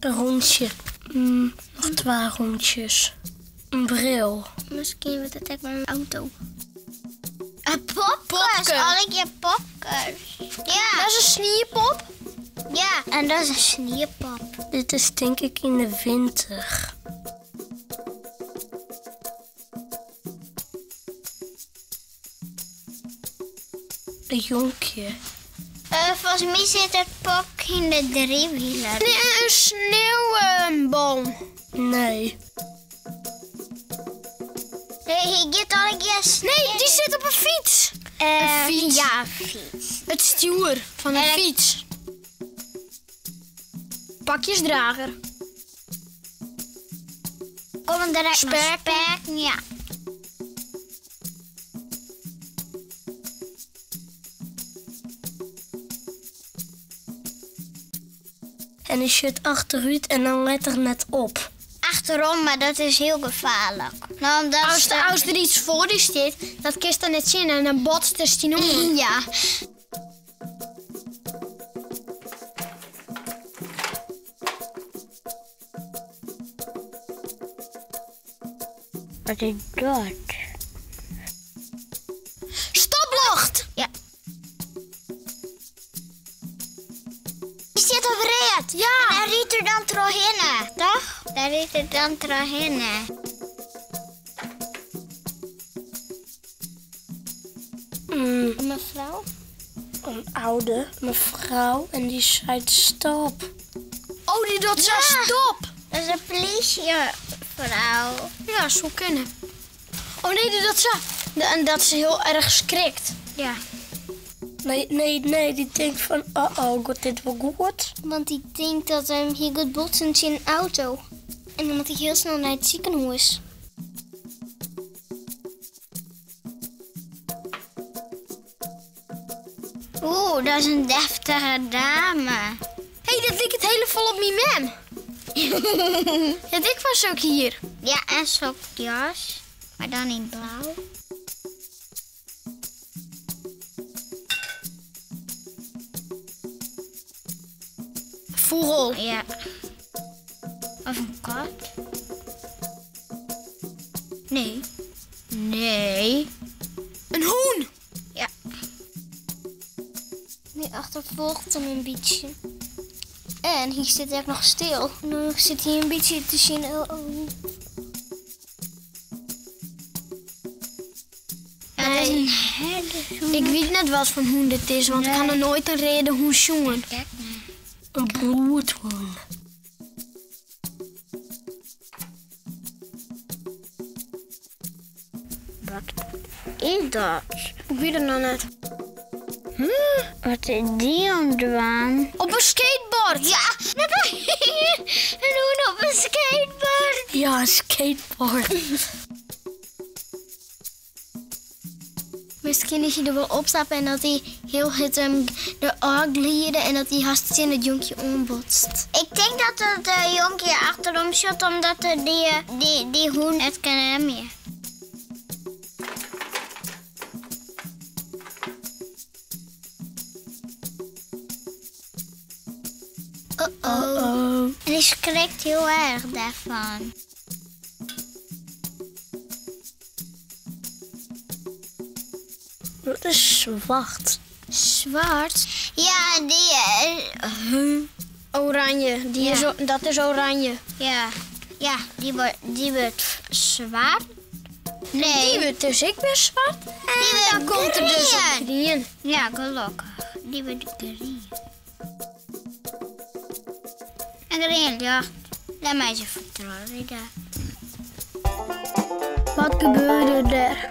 In rûntsje. Mm, noch twa rûntsjes. In bril. Miskien wurdt it ek wol in auto. In popkes. Allegear popkes. Ja. Dat is in sniepop. Ja, en dat is in sniepop. Dit is tink ik yn de winter. In jonkje. Folgens my sit it popke yn de driewieler. Nee, in sneeuwbom. Nee. Nee, hy giet allegear Nee, dy sit op in fyts. Uh, in fyts. Ja, in fyts. It stjoer fan in fyts. Pakjesdrager. Komme der ek noch Spekken. spekken? Ja. En hy sjocht achterút en dan let er net op. Achterom, mar dat is hiel gefaarlik. No, omdat As, as der yts foar dy stiet, dat kinst dan net sjen en dan botst er tsjin oan. Ja. Wat is dat? Stopljocht! Ja. Die sit op read. Ja. En dêr rydt er dan trochhinne, toch? Dêr rydt er dan trochhinne. Mm, Mefrou? in âlde mefrou en dy seit stop. Oh, dy docht sa Ja. stop! Dat is in polysjefrou. Ja, soe kinne. Oh nee, dy docht sa. En dat se hiel erch skrikt. Ja. Nee, nee, nee, dy tinkt fan oh oh, giet dit wol goed? Want dy tinkt dat um, hy giet botsen tsjin in auto. En dan moat hy hiel snel nei it sikehûs. Oeh, dat is in deftige dame. Hé, hey, dat liket hiel folle op myn mem. Dat ik was ook hier. Ja, en sokjas. Mar dan yn blau. Fûgel. Ja. Of in kat. Nee. Nee. In hûn. Ja. Dy achterfolget him in bytsje. En hy sit ek noch stil. No sit hy in bytsje te sjen. Oh, oh. Ja, dat is in herdershûn. Ik wit net wat foar hûn dit is, want ik ha noch noait in reade hûn sjoen. Kijk maar. In bloedhûn. Wat is dat? Ik wit it noch net. Wat is dy oan it dwaan? Op in skateboard! Ja, in hûn op in skateboard. Ja, een skateboard. Miskien is hy der wol opstappe en dat hy hiel hurd him derôf glide en dat hy hast tsjin it jonkje oanbotst. Ik tink dat it eh, jonkje achterom sjocht omdat er dy, eh, dy, dy hûn net kin remje. Uh-oh. Oh. En dy skrikt hiel erch dêrfan. Dat is swart. Swart? Ja, dy. eh, Oranje. Dy Ja. is, o- dat is oranje. ja. Ja, dy wurdt, dy wurdt swart. Nee. Dy wurdt dus ek wer swart. En Dy wurdt dan komt er dus op grien. grien. Ja, gelokkich. Dy wurdt grien. En grien ljocht. Dêr mei se foar ride. Wat gebeurde der?